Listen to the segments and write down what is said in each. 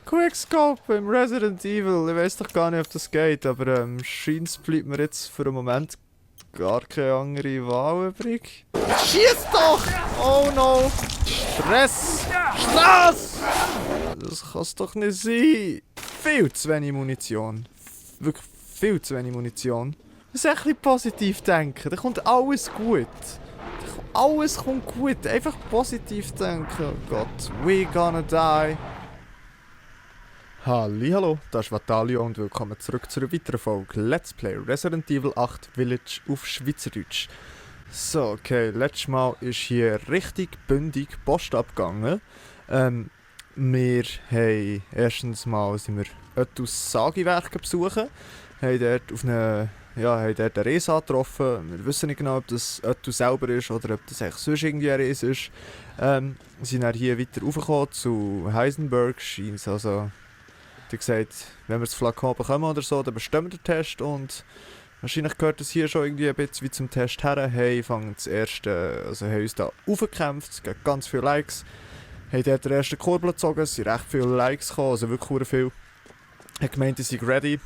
Quickscope im Resident Evil. Ich weiß doch gar nicht, ob das geht, aber scheint bleibt mir jetzt für einen Moment gar keine andere Wahl übrig. Schieß doch! Oh no! Stress! Stress! Das kann es doch nicht sein! Viel zu wenig Munition. Wirklich viel zu wenig Munition. Du musst ein bisschen positiv denken, dann kommt alles gut. Alles kommt gut, einfach positiv denken. Oh Gott, we gonna die. Hallo, das ist Vatalio und willkommen zurück zu einer weiteren Folge Let's Play Resident Evil 8 Village auf Schweizerdeutsch. So, okay, letztes Mal ist hier richtig bündig Post abgegangen. Wir haben erstens mal sind wir Ötus Sagi-Werke besuchen, haben dort auf eine haben dort einen Res angetroffen. Wir wissen nicht genau, ob das Ötu selber ist oder ob das eigentlich sonst irgendwie ein Res ist. Wir sind dann hier weiter raufgekommen zu Heisenberg. Scheint also, wie gesagt, wenn wir das Flakon bekommen oder so, dann bestimmen wir den Test und wahrscheinlich gehört es hier schon irgendwie ein bisschen wie zum Test her. Hey, fangen das erste, also haben uns da aufgekämpft, es gibt ganz viele Likes. Haben dort den ersten Kurbel gezogen, es sind recht viele Likes gekommen, also wirklich viel. Ich habe gemeint, ich sei ready.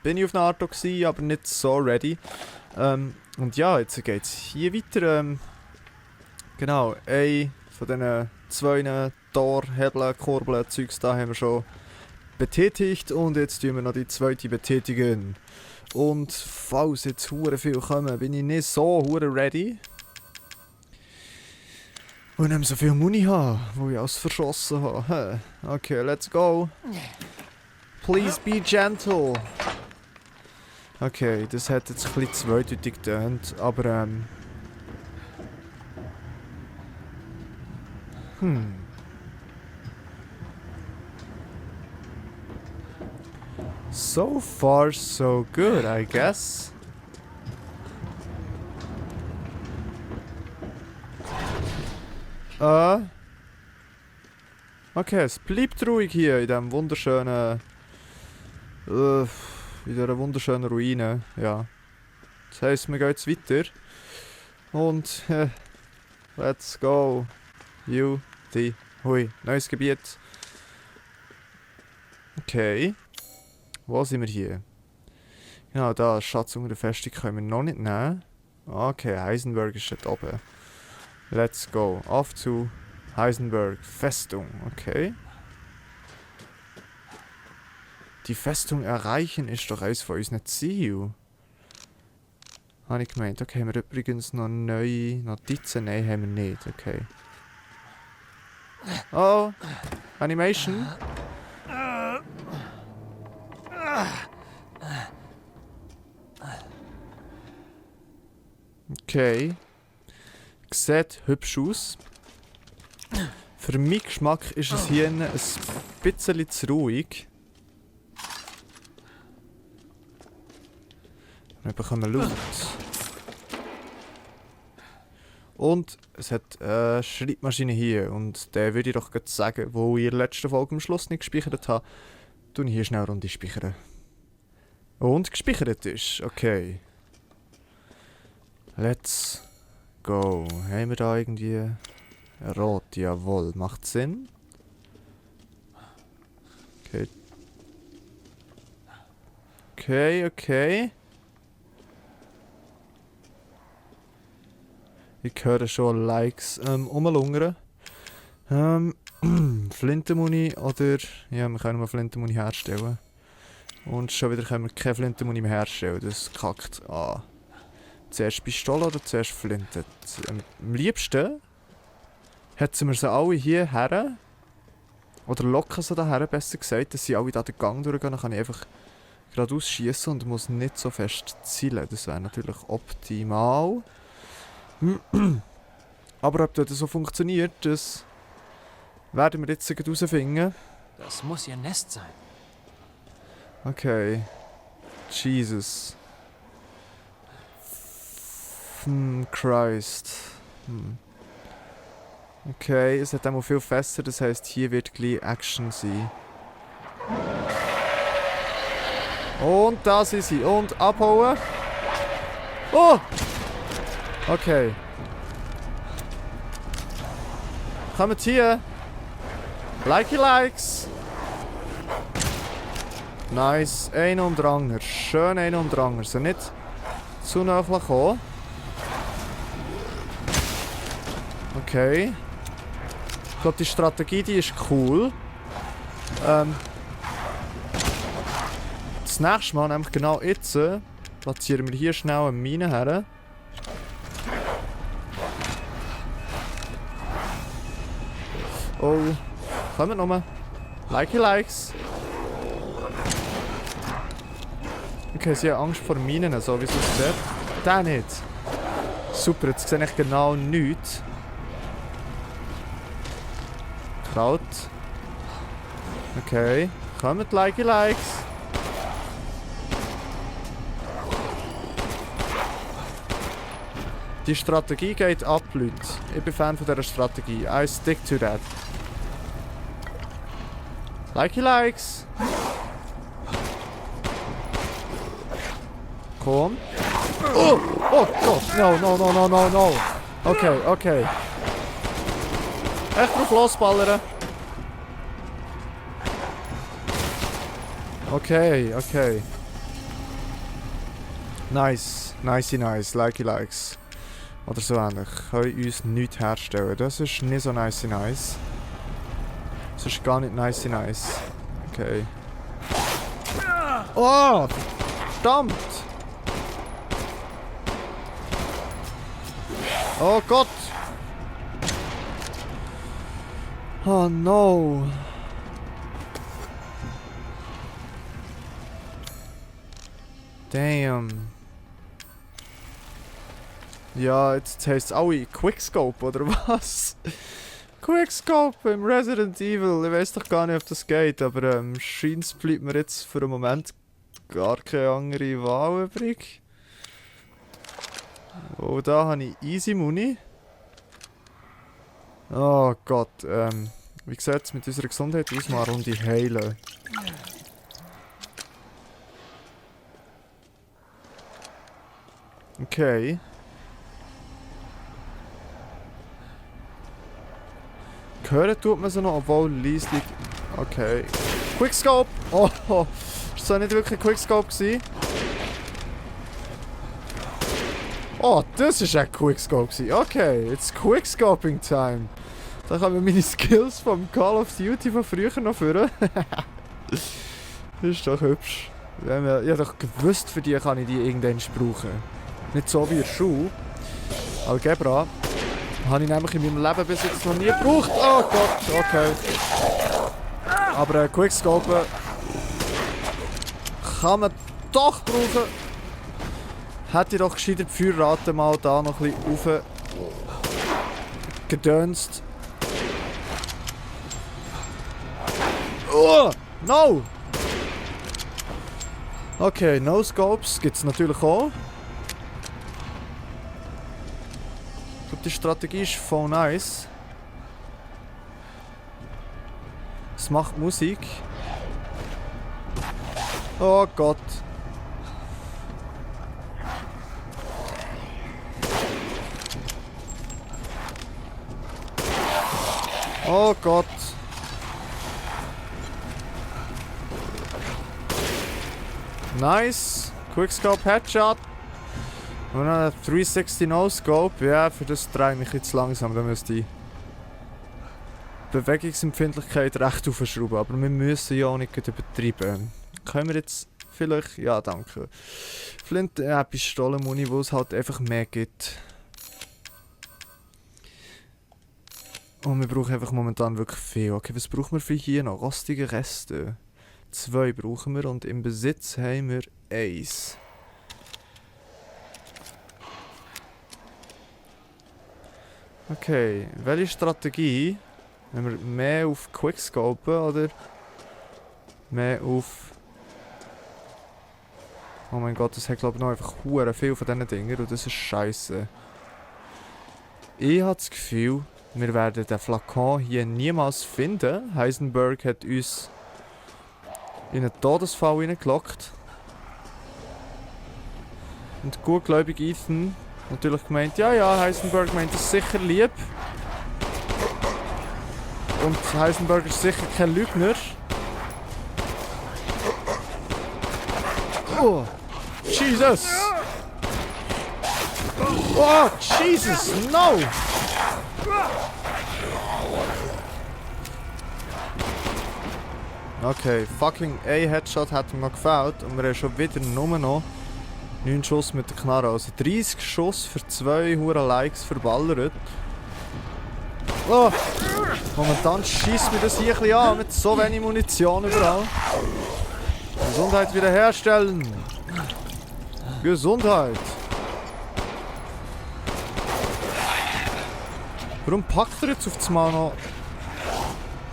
Bin ich auf eine Art gewesen, aber nicht so ready. Und ja, jetzt geht es hier weiter. Genau, ein von diesen zwei Torhebeln, Kurbeln, Zeugs da haben wir schon betätigt und jetzt tun wir noch die zweite betätigen. Und falls jetzt hure viel kommen, bin ich nicht so hure ready. Und nicht mehr so viel Muni habe, wo ich alles verschossen habe. Okay, let's go. Please be gentle. Okay, das hat jetzt ein bisschen zweideutig getönt, aber So far so good, I guess. Okay, es bleibt ruhig hier in diesem wunderschönen in dieser wunderschönen Ruine, ja. Das heisst, wir gehen jetzt weiter. Und, let's go. Hui, neues Gebiet. Okay. Wo sind wir hier? Genau, da, Schatz unter der Festung können wir noch nicht nehmen. Okay, Heisenberg ist dort oben. Let's go. Auf zu Heisenberg Festung, okay. Die Festung erreichen ist doch eines von unseren Zielen. Habe ich gemeint. Okay, haben wir übrigens noch neue Notizen? Nein, haben wir nicht. Okay. Oh! Animation! Okay. Sieht hübsch aus. Für meinen Geschmack ist es hier ein bisschen zu ruhig. Wir bekommen Loot. Und es hat eine Schreibmaschine hier. Und der würde ich doch gerade sagen, wo ich in der letzten Folge am Schluss nicht gespeichert habe, tue ich hier schnell eine Runde speichern. Und gespeichert ist. Okay. Let's go. Haben wir da irgendwie rot? Jawohl. Macht Sinn. Okay. Okay. Ich höre schon Likes rumlungern. Flintenmuni oder... Ja, wir können mal Flintenmuni herstellen. Und schon wieder können wir keine Flintenmuni mehr herstellen. Das kackt an. Zuerst Pistole oder zuerst Flinte? Am liebsten hetzen wir sie alle hier her. Oder locken sie daher, besser gesagt, dass sie alle da den Gang durchgehen. Dann kann ich einfach geradeaus schießen und muss nicht so fest zielen. Das wäre natürlich optimal. Aber ob das so funktioniert, das werden wir jetzt herausfinden. Das muss ihr Nest sein. Okay. Jesus. Christ. Okay, es hat einmal viel Fässer, das heisst, hier wird gleich Action sein. Und da sind sie. Und abhauen. Oh! Okay. Kommt hier. Likes. Nice. Ein um den anderen. Schön ein um den anderen. So nicht zu nah kommen. Okay. Ich glaube, die Strategie die ist cool. Das nächste Mal, nämlich genau jetzt, platzieren wir hier schnell eine Mine her. Oh, kommt nochmal. Likes. Okay, sie haben Angst vor Minen, so wie es aussieht. Der nicht. Super, jetzt sehe ich genau nichts. Kraut. Okay, kommt Likes. Die Strategie geht ab, Leute. Ich bin Fan von dieser Strategie. I stick to that. Likes. Komm. Oh! Oh Gott! No. Okay. Echt drauf losballern. Okay. Nice. Likes. Oder so ähnlich. Können uns nichts herstellen. Das ist nicht so nice. Das ist gar nicht nice. Okay. Oh! Verdammt! Oh Gott! Oh no! Damn! Ja, jetzt heisst es alle Quickscope, oder was? Quickscope im Resident Evil. Ich weiß doch gar nicht, ob das geht, aber scheint bleibt mir jetzt für einen Moment gar keine andere Wahl übrig. Oh, da habe ich easy Muni. Oh Gott, wie sieht es mit unserer Gesundheit aus? Mal eine Runde heilen. Okay. Hören tut man sie noch, obwohl leislich. Okay. Quickscope! Oh, ist das nicht wirklich Quickscope gewesen? Oh, das ist ein Quickscope gewesen. Okay, it's Quickscoping time. Da kommen meine Skills vom Call of Duty von früher noch führen. Das ist doch hübsch. Ich habe doch gewusst, für die kann ich die irgendwann brauchen. Nicht so wie in der Schule. Algebra habe ich nämlich in meinem Leben bis jetzt noch nie gebraucht. Oh Gott, okay. Aber Quickscope kann man doch brauchen. Hätte ich doch gescheiter die Feuerrate mal da noch ein bisschen gedönst. Oh, no! Okay, No-Scopes gibt es natürlich auch. Ich glaube, die Strategie ist voll nice. Es macht Musik. Oh Gott. Oh Gott. Nice. Quickscope Headshot. Und dann 360 No-Scope. Ja, für das drehe ich mich jetzt langsam. Da müsste ich Bewegungsempfindlichkeit recht aufschrauben. Aber wir müssen ja auch nicht übertreiben. Können wir jetzt vielleicht... Ja, danke. Flint, Pistolenmuni, wo es halt einfach mehr gibt. Und wir brauchen einfach momentan wirklich viel. Okay, was brauchen wir für hier noch? Rostige Reste. 2 brauchen wir und im Besitz haben wir 1. Okay, welche Strategie? Wenn wir mehr auf Quickscopen oder mehr auf... Oh mein Gott, das hat glaube ich noch einfach hure viel von diesen Dingen und das ist scheiße. Ich habe das Gefühl, wir werden den Flakon hier niemals finden. Heisenberg hat uns in einen Todesfall hineingelockt. Und gutgläubig Ethan natürlich gemeint, ja, Heisenberg meint es sicher lieb. Und Heisenberg ist sicher kein Lügner. Oh, Jesus! Oh, Jesus, no! Okay, fucking A-Headshot hat ihm noch gefällt und wir haben schon wieder nur noch 9 Schuss mit der Knarre. Also 30 Schuss für 2 hure Likes verballert. Oh! Momentan schießt mir das hier ein bisschen an mit so wenig Munition überall. Gesundheit wiederherstellen! Gesundheit! Warum packt er jetzt auf das Mal noch?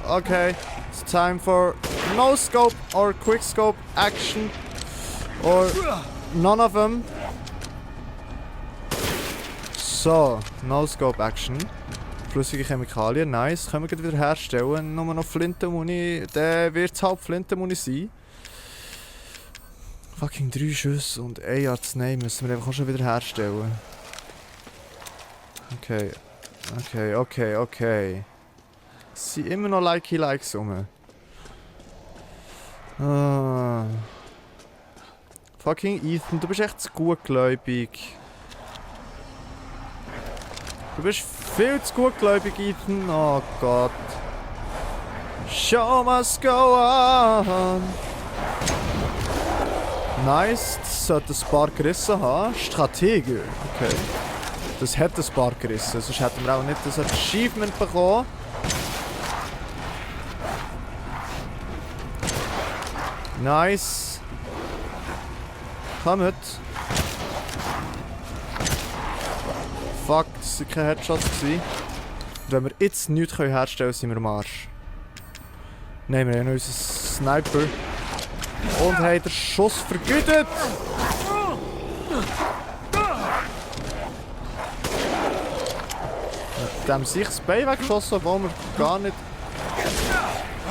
Okay, it's time for no scope or quick scope action. Or none of them. So, no scope action. Flüssige Chemikalien, nice. Können wir wieder herstellen. Nur noch Flintenmuni. Der wird es halt Flintenmuni sein. Fucking 3 Schüsse und 1 Arznei müssen wir einfach auch schon wieder herstellen. Okay. Okay. Es sind immer noch Likes rum. Ah. Fucking Ethan, du bist echt zu gutgläubig. Du bist viel zu gutgläubig, Ethan. Oh Gott. Show must go on. Nice, das sollte ein paar gerissen haben. Strategie. Okay. Das hat ein paar gerissen, sonst hätten wir auch nicht das Achievement bekommen. Nice. Kommt. Fuck, das waren keine Headshots. Und wenn wir jetzt nichts herstellen können, sind wir am Arsch. Nehmen wir haben unseren Sniper. Und haben den Schuss vergütet. Mit dem sich das Bein weggeschossen, obwohl wir gar nicht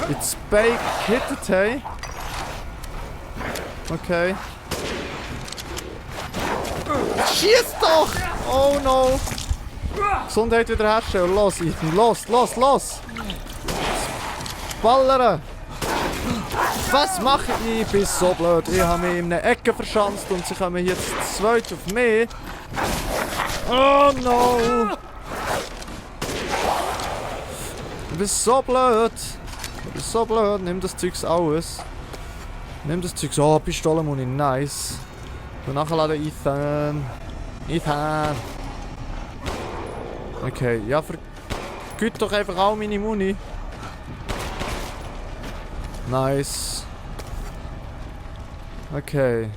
ins Bein gehittet haben. Okay. Schieß doch! Oh no! Gesundheit wiederherstellen. Los, Ethan. Los! Ballern! Was mache ich? Ich bin so blöd. Ich habe mich in einer Ecke verschanzt und sie kommen jetzt zu zweit auf mich. Oh no! Ich bin so blöd. Nimm das Zeugs alles. Oh, Pistolenmuni, nice. Und nachladen, Ethan. Okay, ja, vergüt doch einfach auch meine Muni. Nice. Okay.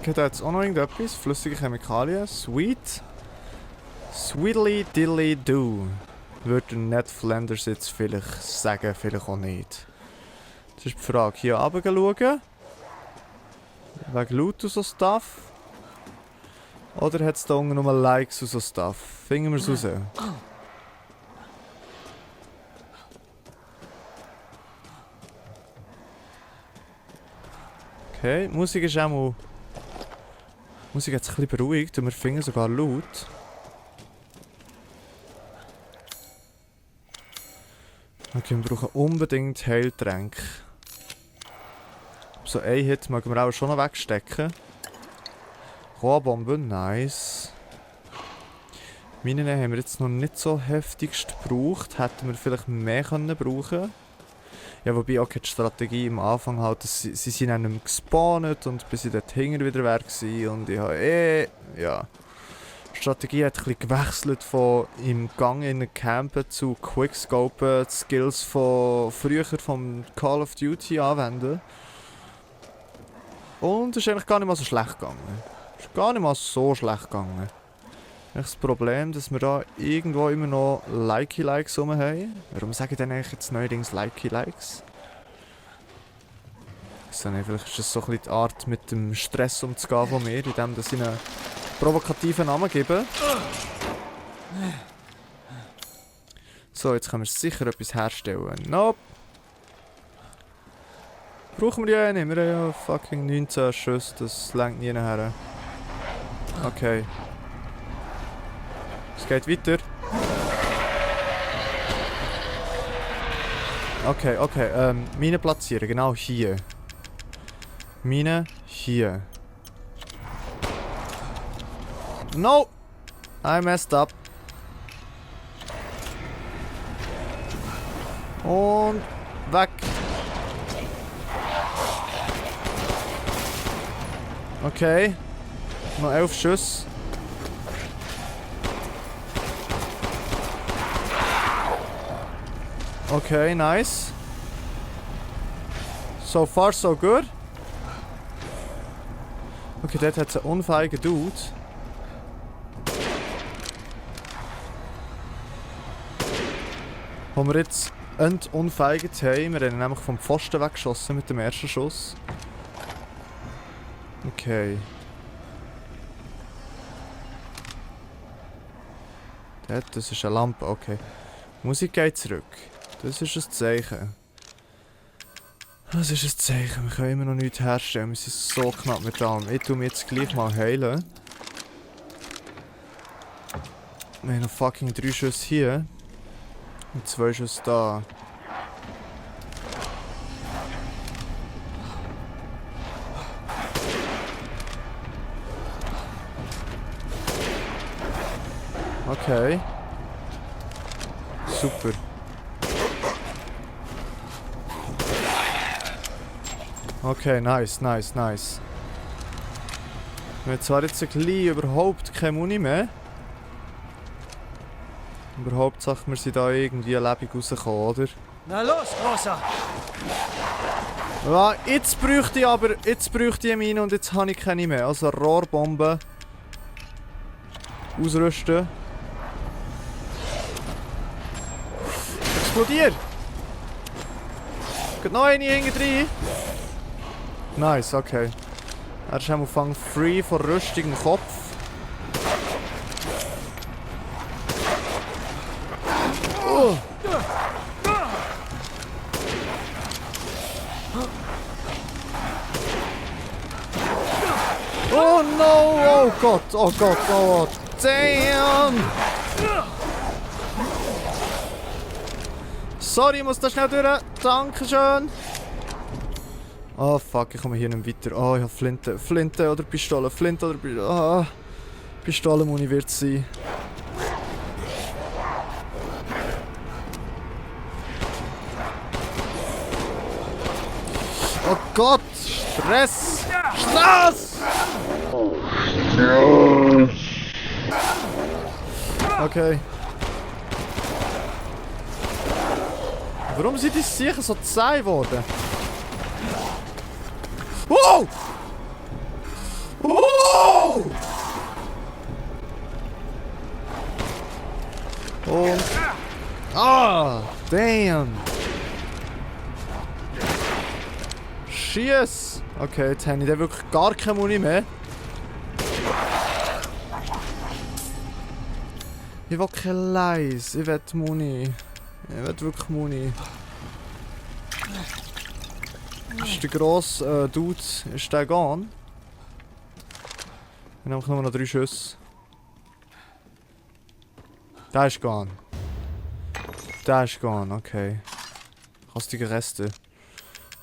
Da hat es auch noch irgendetwas. Flüssige Chemikalien. Sweet. Sweetly dilly do. Würde Ned Flanders jetzt vielleicht sagen, vielleicht auch nicht. Das ist die Frage. Hier runter schauen. Wegen Loot und so Stuff. Oder hat es da unten nur Likes und so Stuff? Finden wir es raus. Okay, die Musik ist auch mal... Die Musik hat sich ein bisschen beruhigt und wir finden sogar Loot. Okay, wir brauchen unbedingt Heiltränke. So ein Hit mögen wir auch schon noch wegstecken. Rohrbombe, nice. Minen haben wir jetzt noch nicht so heftigst gebraucht. Hätten wir vielleicht mehr können brauchen. Ja, wobei auch die Strategie am Anfang halt, sie sind dann nicht mehr gespawnt und bis ich dort hinten wieder wäre und ich habe ja. Die Strategie hat ein bisschen gewechselt von im Gang in den Campen zu Quickscopen, die Skills von früher vom Call of Duty anwenden. Und es ist eigentlich gar nicht mal so schlecht gegangen. Das Problem, dass wir da irgendwo immer noch Likes rum haben. Warum sage ich denn eigentlich jetzt neuerdings Likes? Vielleicht ist das so ein bisschen die Art, mit dem Stress umzugehen von mir, indem ich einen provokativen Namen gebe. So, jetzt können wir sicher etwas herstellen. Nope. Brauchen wir ja nicht. Wir haben ja fucking 19 Schüsse, das reicht nie nachher. Okay. Es geht weiter. Okay. Minen platzieren, genau hier. Mine hier. No! I messed up. Und weg. Okay. Noch 11 Schuss. Okay, nice. So far so good. Okay, dort hat es einen unfähigen Dude. Wo wir jetzt unfeigert haben. Wir haben ihn nämlich vom Pfosten weggeschossen mit dem ersten Schuss. Okay. Dort, das ist eine Lampe, okay. Die Musik geht zurück. Das ist ein Zeichen. Das ist ein Zeichen. Wir können immer noch nichts herstellen. Wir sind so knapp mit allem. Ich tue mich jetzt gleich mal heilen. Wir haben noch fucking 3 Schüsse hier. Und 2 Schüsse da. Okay. Super. Okay, nice, nice, nice. Wir haben zwar jetzt gleich überhaupt keine Muni mehr. Aber Hauptsache wir sind da irgendwie lebendig rausgekommen, oder? Na los, Großer! Ja, jetzt bräuchte ich Mine und jetzt habe ich keine mehr. Also Rohrbomben. Ausrüsten. Explodier! Geht noch eine hinten rein. Nice, okay. Er ist am Anfang free von Rüstung im Kopf. Oh. Oh no! Oh Gott, oh Gott, oh damn! Sorry, ich muss da schnell durch. Dankeschön. Oh fuck, ich komme hier nicht weiter. Oh, ich habe Flinte. Flinte oder Pistole. Flinte oder Pistole. Ah, Pistolenmuni wird es sein. Oh Gott! Stress! Stress! Okay. Warum sind die sicher so zäh geworden? Wow! Wow! Und... Ah! Damn! Schieß! Okay, jetzt habe ich da wirklich gar keine Muni mehr. Ich will kein Leis, ich will Muni. Ich will wirklich Muni. Ist der grosse Dude, ist der gone? Wir haben nur noch 3 Schüsse. Der ist gone. Der ist gone, okay. Kostige Reste.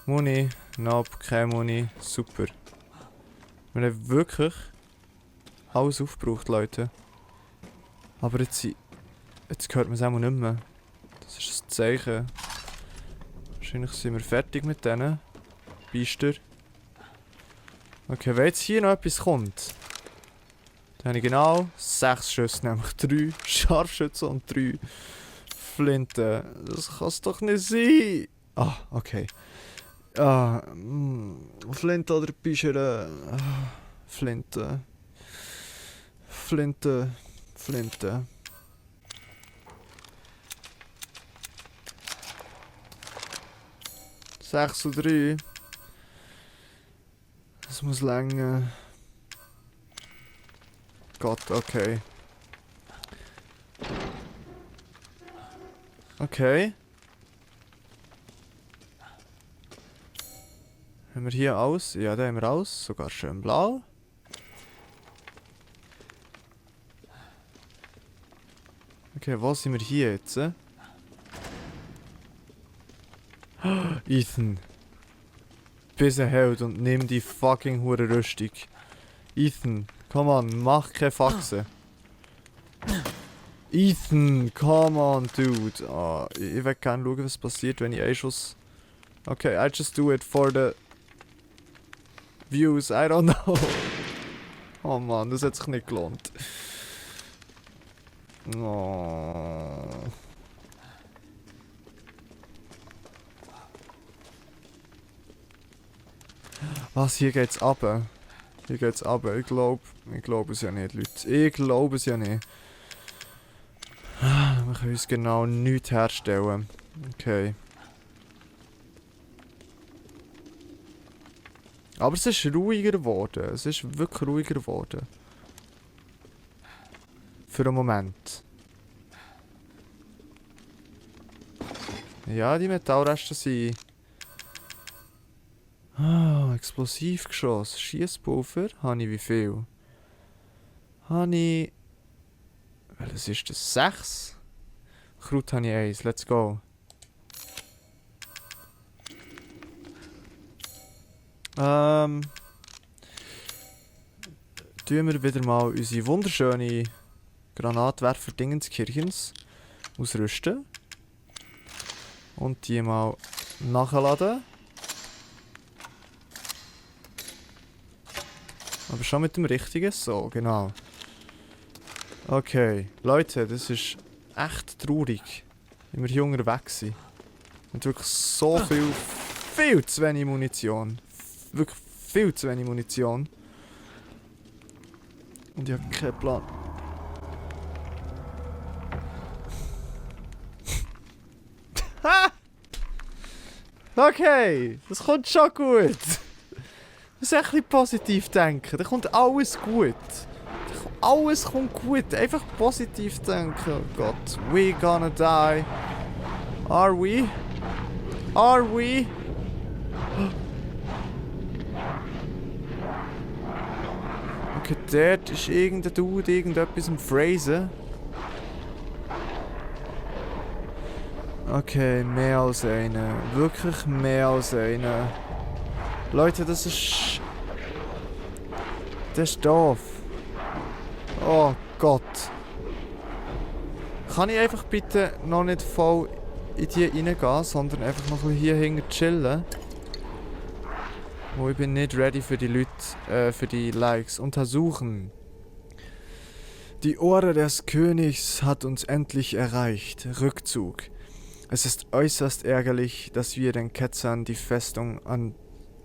Muni, nope, keine Muni, super. Wir haben wirklich alles aufgebraucht, Leute. Aber jetzt hört man es auch nicht mehr. Das ist ein Zeichen. Wahrscheinlich sind wir fertig mit denen. Biester. Okay, wenn jetzt hier noch etwas kommt, dann habe ich genau 6 Schüsse, nämlich 3 Scharfschützen und 3 Flinten. Das kann es doch nicht sein! Ah, okay. Flinte oder Biester? Flinte. Flinte. Flinte. Sechs und 3. Das muss länger. Gott, okay. Okay. Haben wir hier aus? Ja, da haben wir aus. Sogar schön blau. Okay, wo sind wir hier jetzt? Ethan. bist ein Held und nimm die fucking hure Rüstung. Ethan, come on, mach keine Faxen. Ethan, come on, dude. Ah, ich will gerne schauen, was passiert, wenn ich einen Schuss... Okay, I just do it for the... views, I don't know. Oh Mann, das hat sich nicht gelohnt. Oh. Was, hier geht's runter? Hier geht's runter. Ich glaube es ja nicht, Leute. Ich glaube es ja nicht. Wir können uns genau nichts herstellen. Okay. Aber es ist ruhiger geworden. Es ist wirklich ruhiger geworden. Für einen Moment. Ja, die Metallreste sind... Ah, Explosivgeschoss. Schiesspulver. Habe ich wie viel? Habe ich... Welches ist das? 6? Kraut habe ich 1. Let's go. Tun wir wieder mal unsere wunderschöne Granatwerfer Dingenskirchens ausrüsten. Und die mal nachladen. Aber schon mit dem richtigen. So, genau. Okay, Leute, das ist echt traurig, wie wir hier unterwegs sind. Und wirklich so viel zu wenig Munition. Wirklich viel zu wenig Munition. Und ich habe keinen Plan. Okay, das kommt schon gut. Du musst ein bisschen positiv denken, da kommt alles gut. Alles kommt gut, einfach positiv denken. Oh Gott, we gonna die. Are we? Are we? Okay, dort ist irgendein Dude irgendetwas am Phrasen. Okay, mehr als einer. Wirklich mehr als einer. Leute, das ist... Das ist doof. Oh Gott. Kann ich einfach bitte noch nicht voll in die reingehen, sondern einfach noch ein bisschen hier hinten chillen? Oh, ich bin nicht ready für die Leute, für die Likes. Untersuchen. Die Order des Königs hat uns endlich erreicht. Rückzug. Es ist äußerst ärgerlich, dass wir den Ketzern die Festung an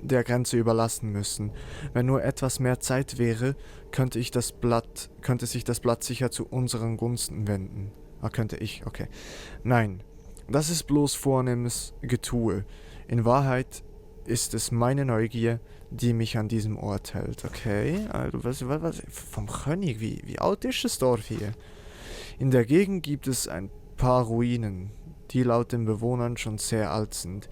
der Grenze überlassen müssen. Wenn nur etwas mehr Zeit wäre, könnte sich das Blatt sicher zu unseren Gunsten wenden. Ah, könnte ich, okay. Nein, das ist bloß vornehmes Getue. In Wahrheit ist es meine Neugier, die mich an diesem Ort hält. Okay, also was vom König, wie alt ist das Dorf hier? In der Gegend gibt es ein paar Ruinen, die laut den Bewohnern schon sehr alt sind.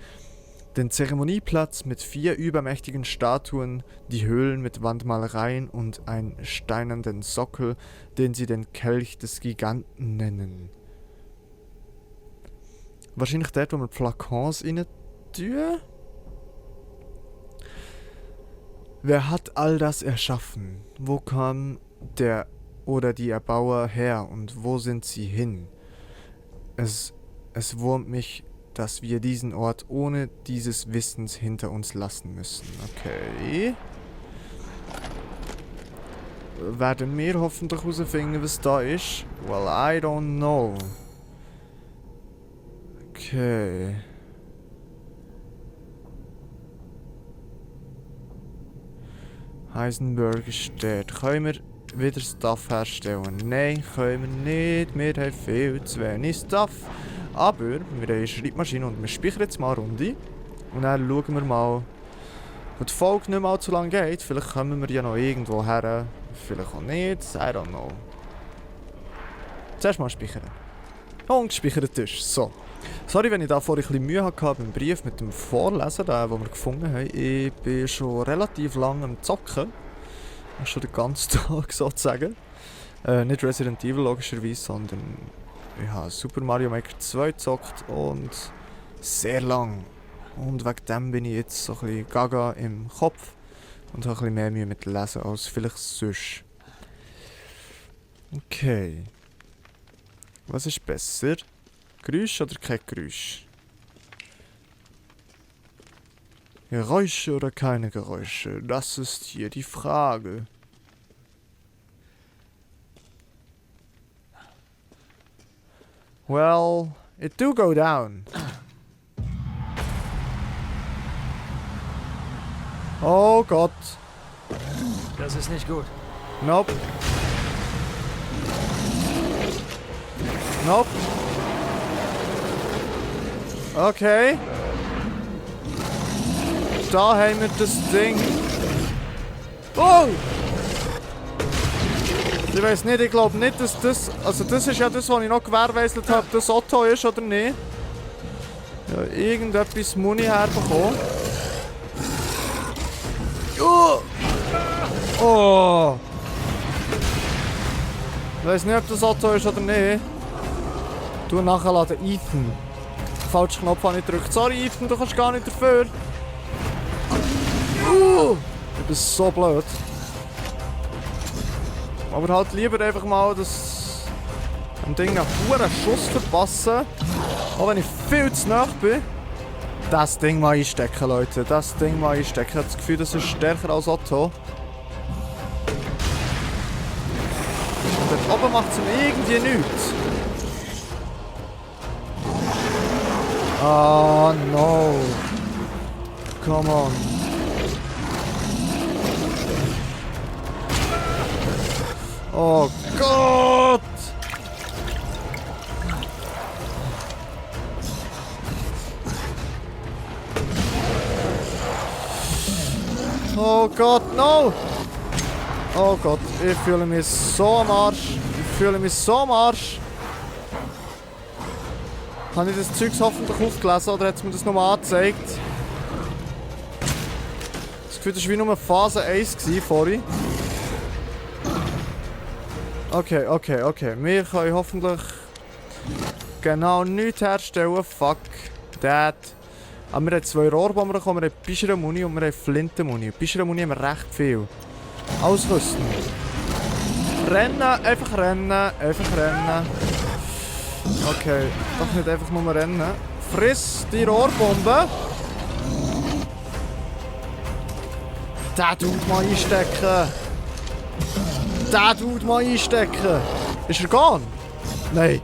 Den Zeremonieplatz mit 4 übermächtigen Statuen, die Höhlen mit Wandmalereien und einen steinernen Sockel, den sie den Kelch des Giganten nennen. Wahrscheinlich dort, wo wir Flakons rein tun. Wer hat all das erschaffen? Wo kam der oder die Erbauer her und wo sind sie hin? Es wurmt mich, dass wir diesen Ort ohne dieses Wissens hinter uns lassen müssen. Okay. Werden wir hoffentlich herausfinden, was da ist? Well, I don't know. Okay. Heisenberg ist dort. Können wir wieder Stuff herstellen? Nein, können wir nicht. Wir haben viel zu wenig Stuff. Aber wir haben eine Schreibmaschine und wir speichern jetzt mal eine Runde. Und dann schauen wir mal, wo die Folge nicht mal allzu lang geht. Vielleicht kommen wir ja noch irgendwo her. Vielleicht auch nicht. I don't know. Zuerst mal speichern. Und gespeichert ist. So. Sorry, wenn ich da vorhin ein bisschen Mühe hatte beim Brief mit dem Vorlesen, den wir gefunden haben. Ich bin schon relativ lange am Zocken. Schon den ganzen Tag sozusagen. Nicht Resident Evil logischerweise, sondern ich habe Super Mario Maker 2 gezockt und sehr lang. Und wegen dem bin ich jetzt so ein bisschen gaga im Kopf und habe ein bisschen mehr Mühe mit Lesen als vielleicht sonst. Okay. Was ist besser? Geräusch oder kein Geräusch? Geräusche oder keine Geräusche? Das ist hier die Frage. Well, it do go down. Oh Gott. Das ist nicht gut. Nope. Nope. Okay. Da haben wir das Ding. Oh! Ich weiß nicht, ich glaube nicht, dass das... Also das ist ja das, was ich noch gewährleistet habe, ob das Otto ist oder nicht. Ja, irgendetwas Muni herbekommen. Oh! Ich weiß nicht, ob das Otto ist oder nicht. Du nachladen, Ethan. Falschen Knopf habe ich gedrückt. Sorry, Ethan, du kannst gar nicht dafür. Ich bin so blöd. Aber halt lieber einfach mal das Ding einen hohen Schuss verpassen. Auch wenn ich viel zu nah bin. Das Ding mal einstecken, Leute. Das Ding mal einstecken. Ich habe das Gefühl, das ist stärker als Otto. Und dort oben macht es ihm irgendwie nichts. Oh no. Come on. Oh Gott! Oh Gott, no! Oh Gott, ich fühle mich so am Arsch. Ich fühle mich so am Arsch. Habe ich das Zeugs hoffentlich aufgelesen oder hat es mir das nochmal angezeigt? Das Gefühl, das war wie nur Phase 1 vorhin. Okay, okay, okay. Wir können hoffentlich genau nichts herstellen. Fuck that. Aber wir haben 2 Rohrbomber bekommen, wir haben Pischere-Muni und wir haben Flinten-Muni. Pischere-Muni haben wir recht viel. Ausrüsten. Rennen, einfach rennen, einfach rennen. Okay, doch nicht einfach nur rennen. Friss die Rohrbombe. Der Dude mal einstecken. Der Dude mal einstecken. Ist er gone? Nein.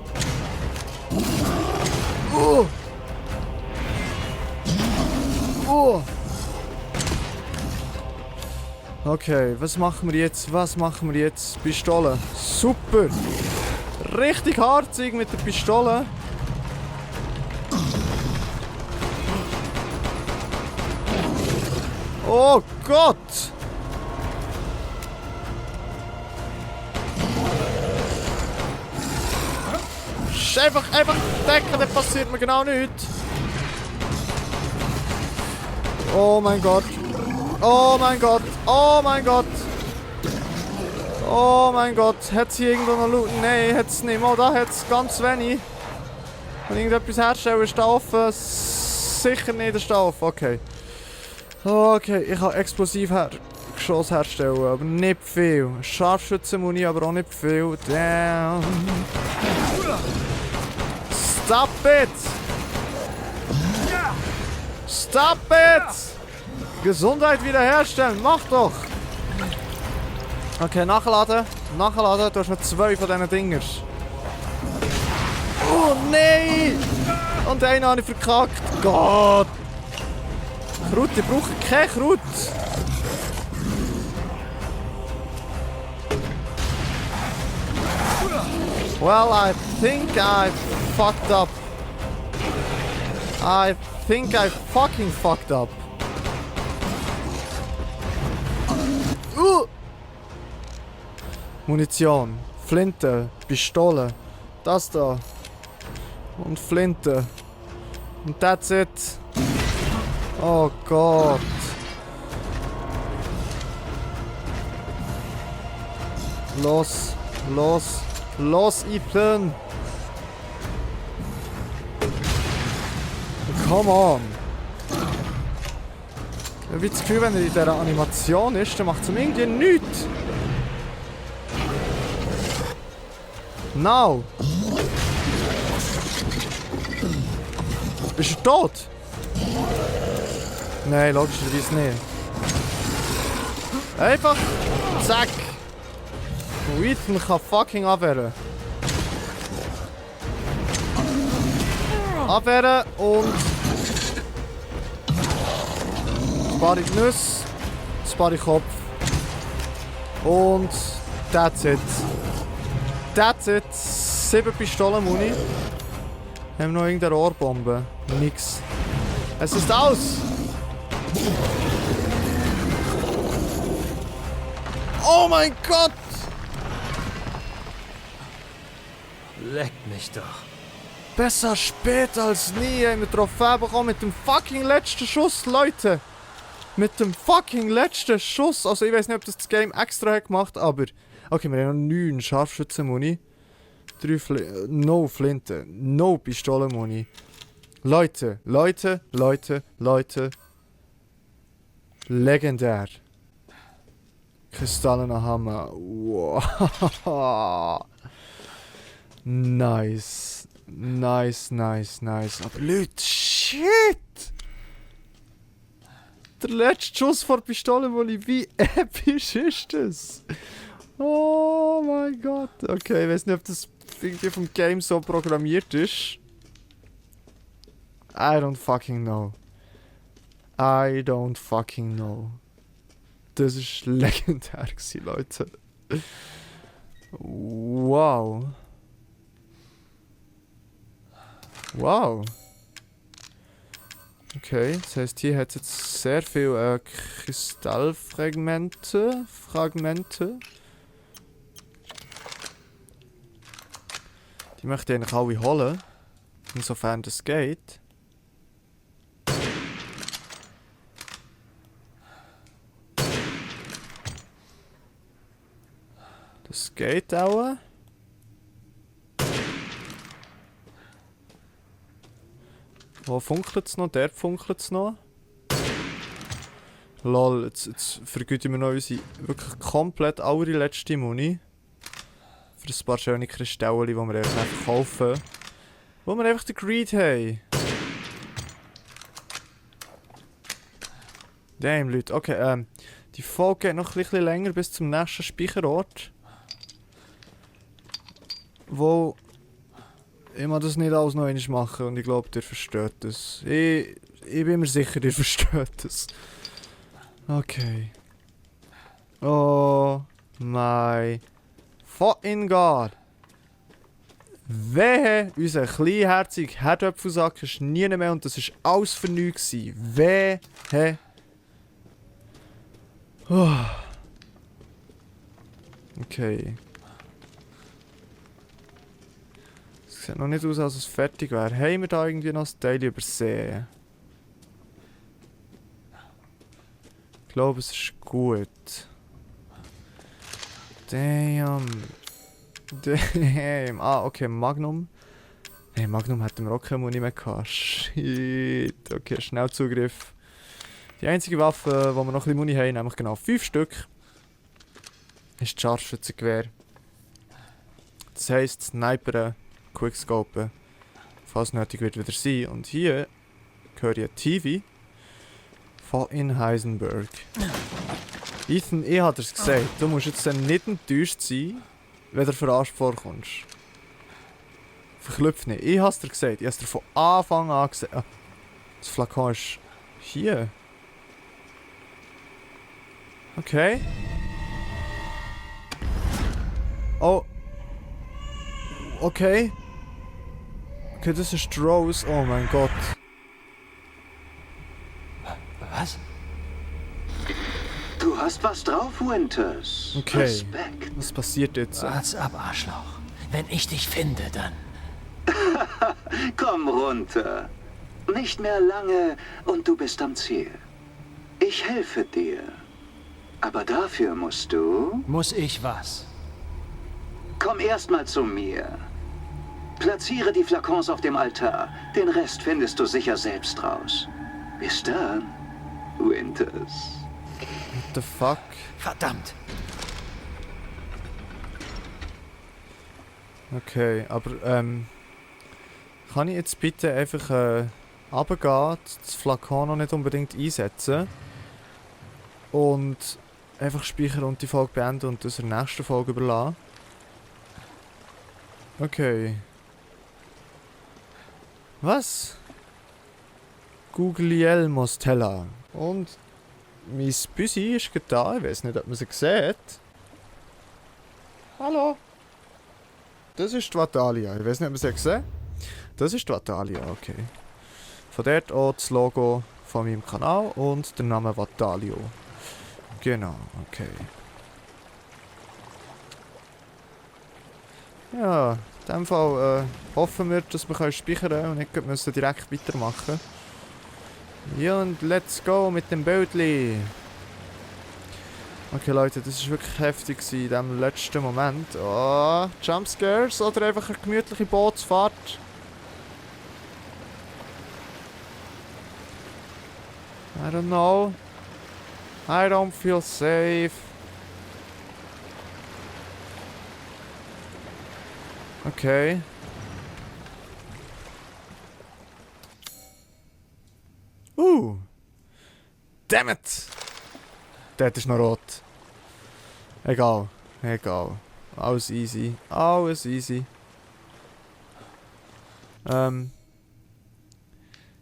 Okay, was machen wir jetzt? Was machen wir jetzt? Pistole. Super. Richtig harzig mit der Pistole. Oh Gott! Einfach decken, dann passiert mir genau nichts. Oh mein Gott. Oh mein Gott. Oh mein Gott. Oh mein Gott. Hat es hier irgendwo noch Loot? Nein, hat es nicht. Oh, da hat es ganz wenig. Wenn irgendetwas herstellen, ist da offen. Sicher nicht, ist da offen. Okay. Okay, ich kann Explosivgeschoss herstellen, aber nicht viel. Scharfschützenmuni, aber auch nicht viel. Damn. Stop it! Stop it! Gesundheit wiederherstellen, mach doch! Okay, nachladen. Nachladen, du hast noch 2 von diesen Dingers. Oh nein! Und einen habe ich verkackt. Gott! Krut, ich brauche kein Krut! Well, I think I fucked up. I think I fucking fucked up. Munition, Flinte, Pistole, das da und Flinte. Und that's it. Oh Gott. Los, los, los, Ethan. Come on. Ich habe das Gefühl, wenn er in dieser Animation ist, dann macht es ihm irgendwie nichts. No! Ist er tot? Nein, logischerweise nicht. Einfach zack! Und Ethan kann fucking abwehren. Abwehren und... Spare ich die Nüsse, spare ich Kopf. Und... That's it. That's it. 7 Pistolen-Muni. Haben wir noch irgendeine Rohrbombe? Nix. Es ist aus! Oh mein Gott! Leck mich doch. Besser spät als nie. Haben wir Trophäe bekommen mit dem fucking letzten Schuss, Leute. Mit dem fucking letzten Schuss. Also ich weiß nicht, ob das Game extra hat gemacht, aber... Okay, wir haben noch 9 Scharfschützen-Muni. 3 No Flinte. No Pistolen-Muni. Leute. Legendär. Kristallener Hammer. Wow. Nice. Aber Leute, shit! Der letzte Schuss vor Pistolenmuni, wie episch ist das? Oh mein Gott. Okay, ich weiß nicht, ob das irgendwie vom Game so programmiert ist. I don't fucking know. Das ist legendär gewesen, Leute. Wow. Okay, das heisst, hier hat es jetzt sehr viele Kristallfragmente. Die möchte ich eigentlich alle holen. Insofern das geht. Das geht auch. Wo funkelt es noch? Dort funkelt es noch. Lol, jetzt vergüten wir noch unsere wirklich komplett allerletzte Muni. Für ein paar schöne Kristalle, die wir einfach kaufen. Wo wir einfach den Greed haben. Damn, Leute. Okay, die Folge geht noch ein bisschen länger bis zum nächsten Speicherort. Wo... Ich muss das nicht alles noch einmal machen und ich glaube, ihr versteht das. Ich bin mir sicher, ihr versteht das. Okay. Oh my fucking God. Wehe, unser kleinherziger Herdöpfelsack ist nie mehr und das war alles für nichts. Wehe. Oh. Okay. Sieht noch nicht aus, als es fertig wäre. Haben wir da irgendwie noch ein Teil übersehen? Ich glaube, es ist gut. Damn. Ah, okay, Magnum. Hey, Magnum hätten wir auch keine Muni mehr gehabt. Shit. Okay, Schnellzugriff. Die einzige Waffe, wo wir noch ein bisschen Muni haben, nämlich genau 5 Stück, ist das Scharfschützengewehr. Das heisst, Sniperen. Quickscopen, falls nötig wird wieder sein. Und hier höre ich ein TV von in Heisenberg. Ethan, ich habe es gesagt, du musst jetzt dann nicht enttäuscht sein, wenn du verarscht vorkommst. Verklüpf nicht. Ich habe es dir gesagt, ich habe es dir von Anfang an gesagt. Ah, das Flakon ist hier. Okay. Oh. Okay. Okay, das ist Rose. Oh mein Gott. Was? Du hast was drauf, Winters. Okay. Respekt. Was passiert jetzt? Wart's ab, Arschloch. Wenn ich dich finde, dann... Komm runter. Nicht mehr lange und du bist am Ziel. Ich helfe dir. Aber dafür musst du... Muss ich was? Komm erst mal zu mir. Platziere die Flakons auf dem Altar. Den Rest findest du sicher selbst raus. Bis dann. Winters. What the fuck? Verdammt! Okay, aber kann ich jetzt bitte einfach runtergehen, das Flakon noch nicht unbedingt einsetzen und einfach speichern und die Folge beenden und das in der nächsten Folge überlassen? Okay. Was? Guglielmo Stella. Und mein Büsi ist gerade da, ich weiß nicht, ob man sie sieht. Hallo? Das ist die Vatalia. Ich weiß nicht, ob man sie gesehen. Das ist die Vatalia, okay. Von dort auch das Logo von meinem Kanal und der Name Vatalio. Genau, okay. Ja, in dem Fall hoffen wir, dass wir speichern können und nicht müssen direkt weitermachen. Ja, und let's go mit dem Bildli. Okay Leute, das war wirklich heftig in diesem letzten Moment. Oh, Jumpscares oder einfach eine gemütliche Bootsfahrt. I don't know. I don't feel safe. Okay. Damn it! Dort ist noch rot. Egal. Egal. Alles easy. Alles easy.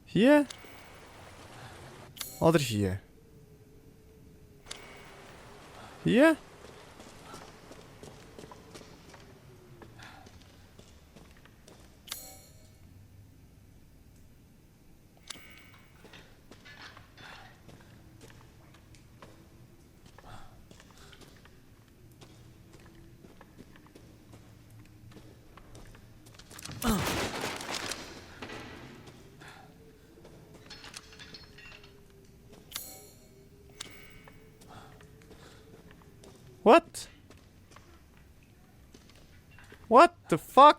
Hier? Oder hier? Hier? What? What the fuck?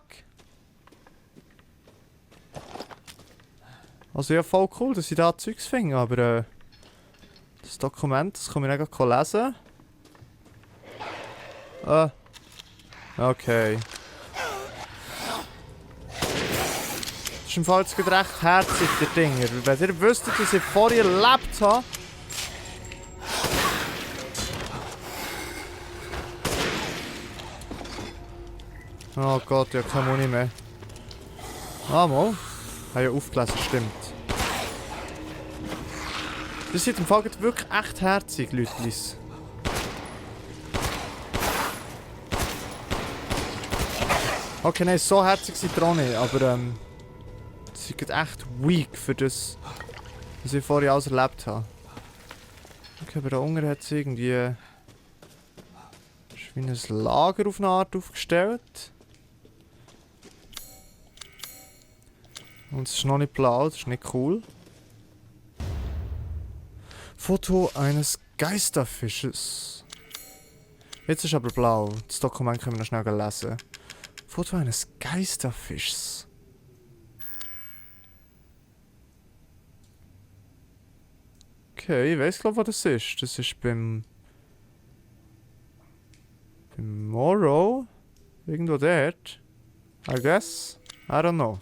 Also ja, voll cool, dass ich da Zeugs finde, aber das Dokument, das kann ich nicht lesen. Okay. Das ist im Fall jetzt gerade recht herzig, der Dinger. Wenn ihr wüsstet, dass ich vorher erlebt habe. Oh Gott, ja, keine Muni mehr. Ah, mal. Habe ja aufgelesen, stimmt. Das sieht im Fall wirklich echt herzig, Leutlis. Okay, nein, so herzig sind die auch nicht, aber sie sind echt weak für das, was ich vorher alles erlebt habe. Okay, aber da unten hat es irgendwie ist wie ein Lager auf eine Art aufgestellt. Und es ist noch nicht blau, das ist nicht cool. Foto eines Geisterfisches. Jetzt ist aber blau. Das Dokument können wir noch schnell lesen. Foto eines Geisterfischs. Okay, ich weiß glaube, was das ist. Das ist beim Morrow. Irgendwo dort. I guess. I don't know.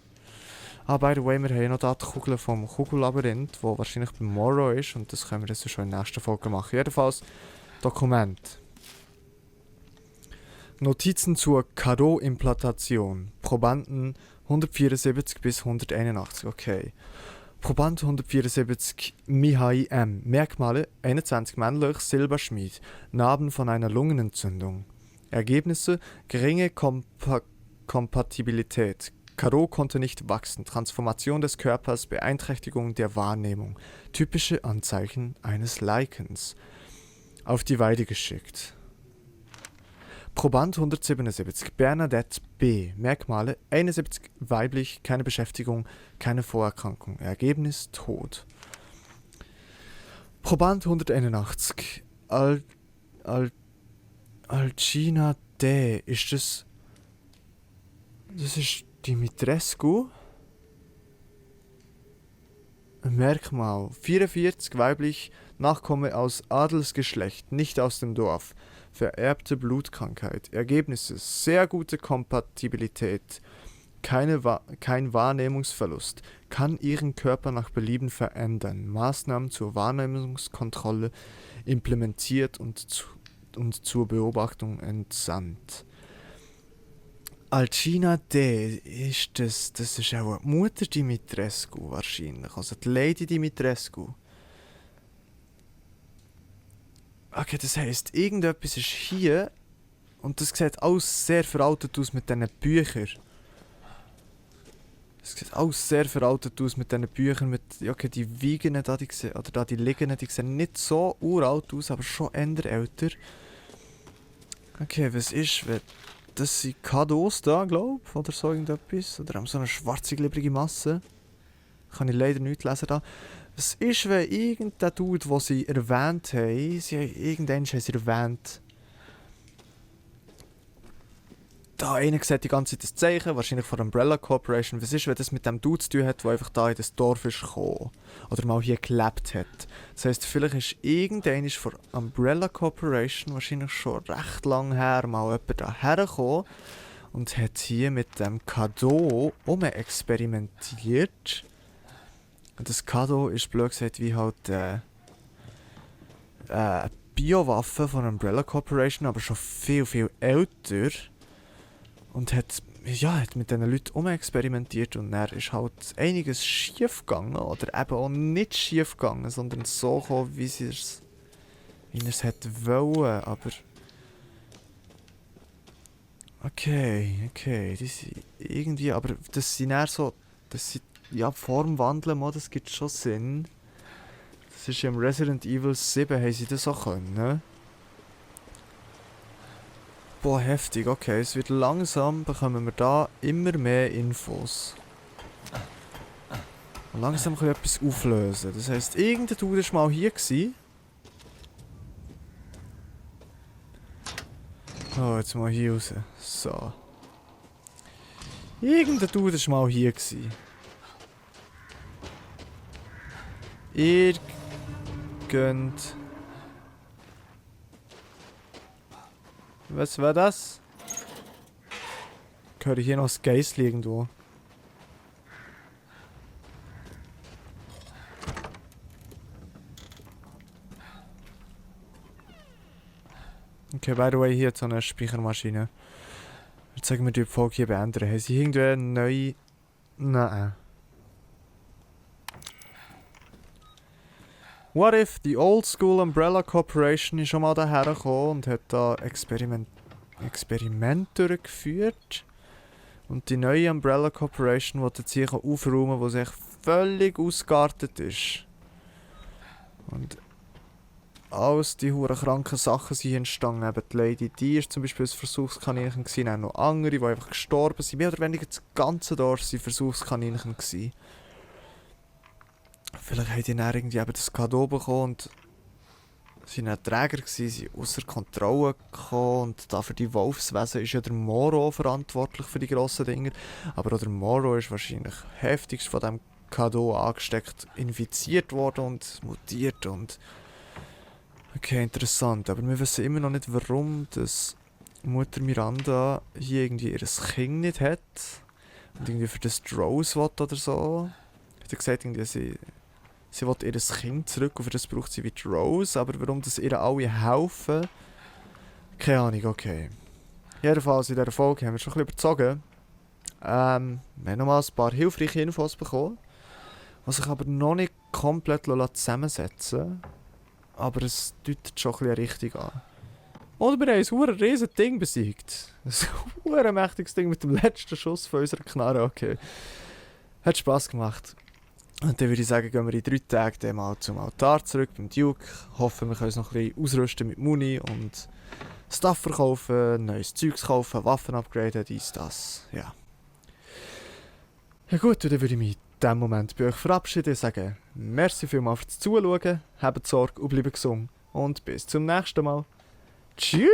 Ah, by the way, wir haben noch da die Kugel vom Kugellabyrinth, wo wahrscheinlich beim Morrow ist. Und das können wir jetzt schon in der nächsten Folge machen. Jedenfalls, Dokument. Notizen zur Karo-Implantation. Probanden 174 bis 181. Okay. Proband 174 Mihai M. Merkmale 21 männlich, Silberschmied. Narben von einer Lungenentzündung. Ergebnisse geringe Kompatibilität. Karo konnte nicht wachsen. Transformation des Körpers, Beeinträchtigung der Wahrnehmung. Typische Anzeichen eines Likens. Auf die Weide geschickt. Proband 177, Bernadette B. Merkmale 71 weiblich, keine Beschäftigung, keine Vorerkrankung. Ergebnis Tod. Proband 181, Alcina D. Ist das... Das ist Dimitrescu? Merkmal 44, weiblich, Nachkomme aus Adelsgeschlecht, nicht aus dem Dorf. Vererbte Blutkrankheit. Ergebnisse: sehr gute Kompatibilität. Kein Wahrnehmungsverlust. Kann ihren Körper nach Belieben verändern. Maßnahmen zur Wahrnehmungskontrolle implementiert und zur Beobachtung entsandt. Alcina D. ist das ist auch die Mutter Dimitrescu wahrscheinlich, also die Lady Dimitrescu. Okay, das heisst, irgendetwas ist hier und das sieht alles sehr veraltet aus mit diesen Büchern. Es sieht alles sehr veraltet aus mit diesen Büchern, okay, die Wiegen da, die Liegenden, die sehen nicht so uralt aus, aber schon eher älter. Okay, was ist, wenn... Das sind Kados da, glaube ich, oder so irgendetwas. Oder haben so eine schwarze, glibbrige Masse. Kann ich leider nicht lesen da. Was ist, wenn irgendein Dude, den sie erwähnt haben, irgendwann haben sie erwähnt... Da, einer sieht die ganze Zeit das Zeichen, wahrscheinlich von der Umbrella Corporation. Was ist, wenn das mit dem Dude zu tun hat, der einfach da in das Dorf ist gekommen? Oder mal hier gelebt hat? Das heisst, vielleicht ist irgendeiner von der Umbrella Corporation, wahrscheinlich schon recht lang her, mal jemand da hergekommen und hat hier mit dem Kado experimentiert. Und das Kado ist blöd gesagt wie halt eine Biowaffe von der Umbrella Corporation, aber schon viel, viel älter. Und hat mit diesen Leuten experimentiert und dann ist halt einiges schief gegangen oder eben auch nicht schief gegangen, sondern so gekommen, wie er es hätte wollen, aber... Okay, die sind irgendwie, aber das sind eher so, das sind, Form wandeln, das gibt schon Sinn. Das ist ja im Resident Evil 7, haben sie das auch können. Boah, heftig, okay, es wird langsam, bekommen wir da immer mehr Infos. Und langsam können wir etwas auflösen. Das heisst, irgendein Dude war mal hier gewesen. Oh, jetzt mal hier raus. So. Irgendein Dude war mal hier gewesen. Was war das? Ich höre hier noch das Geissli irgendwo. Okay, by the way, hier hat so eine Speichermaschine. Jetzt sagen wir die Folge hier beenden. Haben sie irgendwie eine neue... Nein. What if die Old School Umbrella Corporation ist schon mal daher gekommen und hat da Experiment durchgeführt. Und die neue Umbrella Corporation will jetzt hier aufräumen, wo sich völlig ausgeartet ist. Und alles die hure kranken Sachen sind entstanden. Eben die Lady D ist zum Beispiel ein Versuchskaninchen gewesen, auch noch andere, die einfach gestorben sind. Mehr oder weniger das ganze Dorf waren Versuchskaninchen gewesen. Vielleicht haben die dann irgendwie eben das Kado bekommen und sind dann Träger gewesen, sind außer Kontrolle gekommen und da für die Wolfswesen ist ja der Moro verantwortlich für die grossen Dinger. Aber auch der Moro ist wahrscheinlich heftigst von dem Kado angesteckt, infiziert worden und mutiert und... Okay, interessant, aber wir wissen immer noch nicht, warum das Mutter Miranda hier irgendwie ihr Kind nicht hat und irgendwie für das Rose will oder so. Hat er gesagt, irgendwie sie will ihr Kind zurück und für das braucht sie wie Rose, aber warum das ihr alle helfen? Keine Ahnung, okay. Jedenfalls in dieser Folge haben wir schon ein bisschen überzogen. Wir haben nochmal ein paar hilfreiche Infos bekommen, was sich aber noch nicht komplett zusammensetzen lassen. Aber es deutet schon ein bisschen richtig an. Und wir haben ein riesen Ding besiegt. Ein mächtiges Ding mit dem letzten Schuss von unserer Knarre. Okay. Hat Spass gemacht. Und dann würde ich sagen, gehen wir in 3 Tagen dann mal zum Altar zurück beim Duke. Hoffen, wir können uns noch ein bisschen ausrüsten mit Muni und Stuff verkaufen, neues Zeugs kaufen, Waffen upgraden, dies, das. Ja. Ja gut, dann würde ich mich in diesem Moment bei euch verabschieden und sagen, merci vielmals fürs Zuschauen, habt Sorge und bleibt gesund und bis zum nächsten Mal. Tschüss!